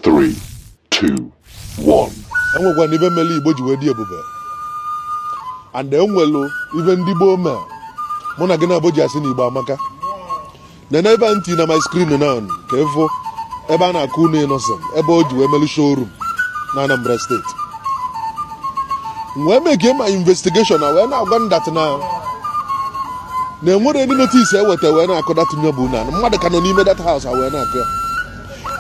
Three, two, one. Enwekwa na ibe mele Igbo ji wee dị ebube, and enwelu ibe ndị gboo mee mụ na gị na ji asị na Igbo amaka. Nene ebe a ntị na my screen now ka ịfụ ebe a na-akụ unu Innoson, ebe o ji wee melu showroom na Anambra Steeti. M wee make my investigation na wee na-agwa m that na enwere any notice eweta wee na-akụ that nye bụ na mmadụ ka nọ n'ime that house a wee na-akụ ya.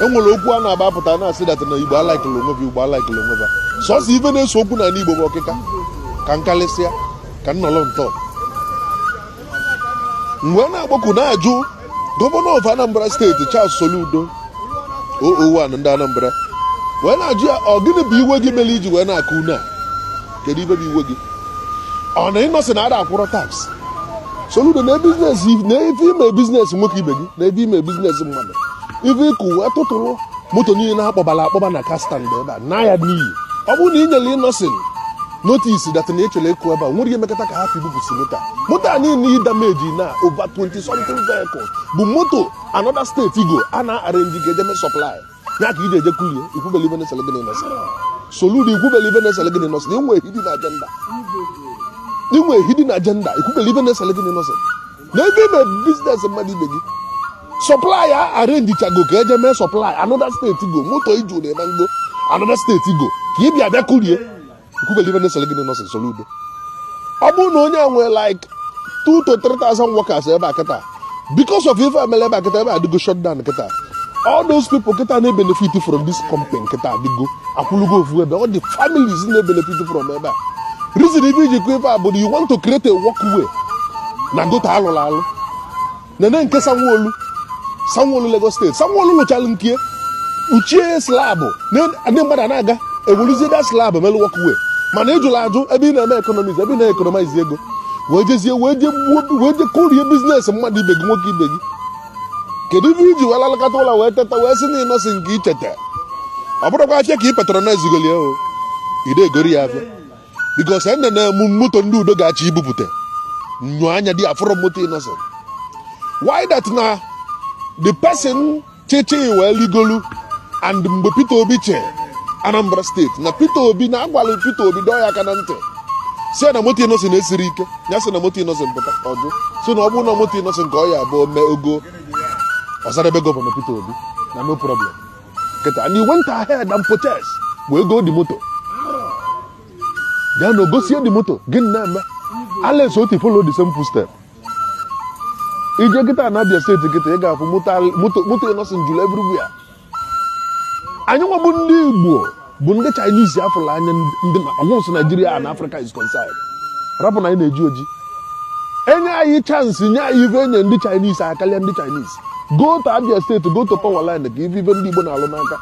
Enwere okwu a na-agba apụta na-asị that na Igbo alaikụlụ onwe ba, Igbo alaikụlụ onwe ba. Sọsọ ife na-eso okwu na Igbo bụ ọkịka ka nkalịsịa ka nnọrọ ntọ. Mgbe na-agbakọ na-ajụ Governor of Anambra Steeti, Charles Soludo, oo1 ndị Anambra, wee na-ajụ ya, ọ gịnị bụ iwe gị mere iji wee na-akụ unu a? Kedu ibe bụ iwe gị? Ọ na Innoson na ada akwụrọ tax? Soludo, na business na ife ime business nwoke ibe gị, na ebe ime business mmadụ, ife ịkụ wee tụtụrụ moto niile na-akpọbala akpọba na car stand ebe a na ya n'iyi. Ọ bụrụ na ị nyere Innoson notice that na echere ịkụ ebe a, nwere ihe mekọta ka hapụ ibupụsi moto a. Moto a niile ị damage na over 20 something vehicles bụ moto another state go a na-arrange ka ejeme supply ya ka iji eje kulie. Ikwubele ibe na-esele gị na Innoson. Soludo, ikwubele ibe na-esele gị na Innoson. Inwe hidden agenda, inwe hidden agenda. Ikwubele ibe na-esele gị na Innoson na ebe ime business mmadụ ibe gị. Supply a arrange chago ka eje mee supply another state go, moto iju na eme ngo another state go ka ị bịa bịa kulie. Ikwubele ibe na-esele gị na Innoson. Soludo, ọ bụrụ na onye a nwere like 2 to 3000 workers ebe a kịta, because of ife emele ebe a kịta, ebe a adịgo shut down kịta, all those people kịta na-ebenefit from this company kịta adịgo akwụlugo ofu ebe, all the families na-ebenefit from ebe a. Reason ife iji kụ ife a bụ na you want to create a walkway na gutter alụrụ alụ. Nene nke Sanwo-Olu, Sanwo-Olu Lagos Steeti. Sanwo-Olu lụchalụ nke kpuchie slab, ndị mmadụ a na-aga ewoluzie that slab melu walkway. Mana ị jụrụ ajụ ebe ị na-eme economize, ebe ị na-economize ego, wee jezie wee je gbuo, wee je kụrie business mmadụ ibe gị, nwoke ibe gị. Kedu ibe iji wee lalakọta ụlọ wee teta wee sị na Innoson nke icheta? Ọ bụrụkwa afịa ka ị patronize golie o ide egori ya afịa, because ene na-emu moto ndị udo ga-achọ ibupụta nyo anya dị afụrụ moto Innoson. Why that na the person chichi wee ligolu and mgbe Peter Obi che Anambra Steeti, na Peter Obi na agwalụ Peter Obi, dọọ ya aka na ntị, si ya na moto Innoson esiri ike. Ya sị na moto Innoson pụta, ọjụ si na ọ bụrụ na moto Innoson ka ọ ya abụọ mee ogo ọzara ebe Governor Peter Obi na no problem kịta, and he went ahead and purchase wee go the moto. Then o gosie the moto. Gịnị na-eme Alex Otti follow the same footstep. Ije kịta na Abia Steeti kịta, ị ga-afụ moto, moto, moto Innoson juru everywhere. Anyị nwa bụ ndị Igbo bụ ndị Chinese afụla anya ndị ọgwụnsụ Nigeria na Africa is concerned. Rapụ na anyị na-eji oji enye anyị chance, nye anyị ife enye ndị Chinese akarịa ndị Chinese. Go to Abia Steeti, go to power line ka ife ife ndị Igbo na-alụ n'aka.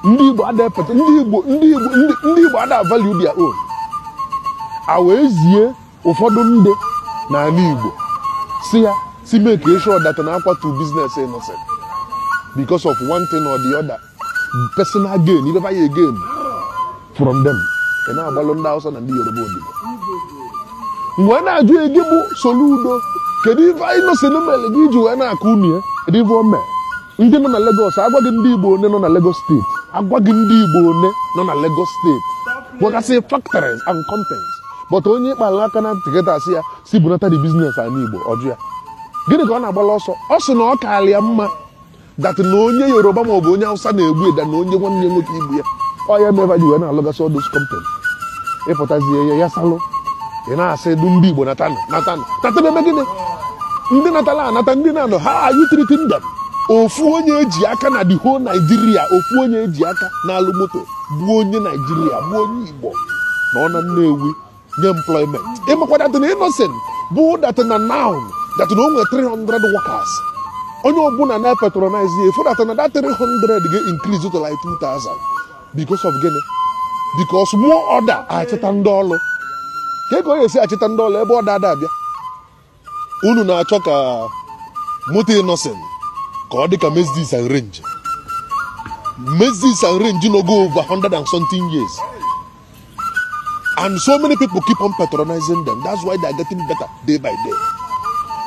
Ndị Igbo ada epeta, ndị Igbo, ndị Igbo, ndị Igbo ada value their own. A wee zie ụfọdụ ndị n'ala Igbo si ya si make sure that na akwatu business Innoson because of one thing or the other, personal gain ife ya gain from them. Ị na-agbalụ ndị Hausa na ndị Yoruba odibo. Mgbe na-ajụ ege bụ Soludo, kedu ife Innoson mere gị iji wee na-akụ unu ya? Kedu ife o mee? Ndị nọ na Lagos, agwa gị ndị Igbo one nọ na Lagos Steeti, agwa gị ndị Igbo one nọ na Lagos Steeti nwegasị factories and companies. But onye ịkpala aka na ntị kịta asị ya si bunata the business ala Igbo, ọjụ ya. Gịnị ka ọ na-agbala ọsọ? Ọ sị na ọ kaala ya mma that na onye Yoruba maọbụ onye Hausa na-egbu eda na onye nwanne ya nwoke igbu ya. Ọ ya meva ji wee na-alụgasị all those company. Ịpụtazie ya, ya salụ ị na-asị du ndị Igbo natanụ, natanụ, nata. Eme gịnị? Ndị natala anata, ndị na-anọ, how are you treating them? Ofu onye eji aka na the whole Nigeria, ofu onye eji aka na-alụ moto bụ onye Nigeria, bụ onye Igbo na ọ na Nnewi nye employment. Ịmakwa that na Innoson bụ that na now that na o nwere 300 workers, onye ọbụla na-patronize ya, efu that na that 300 ga-increase to like 2000. Because of gịnị? Because more order achịta ndị ọlụ ka ego ya esi achịta ndị ọlụ ebe ọda ada abịa. Unu na-achọ ka moto Innoson ka ọ dị ka Mercedes and Range. Mercedes and Range no go over 100 and something years, and so many people keep on patronizing them. That's why they are getting better day by day.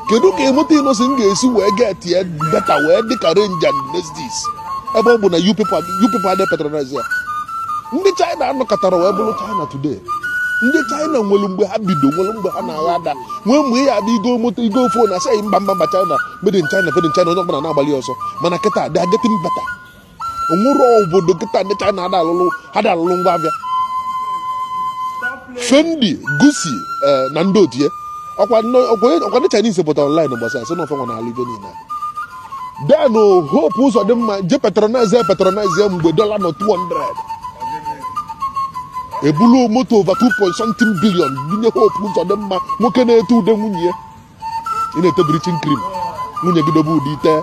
Kedu ka moto Innoson ga-esi wee get ya better, wee dị ka Range and Mercedes? Ebe ọ bụ na you people adị patronize ya. Ndị China anọkọtara wee bụrụ China today. Ndị China nwere mgbe ha bido, nwere mgbe ha na-agha ada, nwee mgbe ị ya-abịa igo moto, igo phone, asị mba, mba, mba, China, made in China, made in China, onye ọbụla na-agbalị ọsọ. Mana kịta they are getting better. Onwere obodo kịta ndị China ada alụlụ, ha da alụlụ ngwa abịa. Fendi, Gucci na ndị otu ya, ọkwa ndị Chinese pụtara online gbasara sị na ofe nwa na-alụ ibe niile. Then Hope Uzodimma je patronize ya mgbe dollar nọ 200, ebulu moto over 2 point something billion binye Hope Uzodimma. Nwoke na-ete ude, nwunye ya, ị na-ete bleaching cream, nwunye gị dobe ude ite.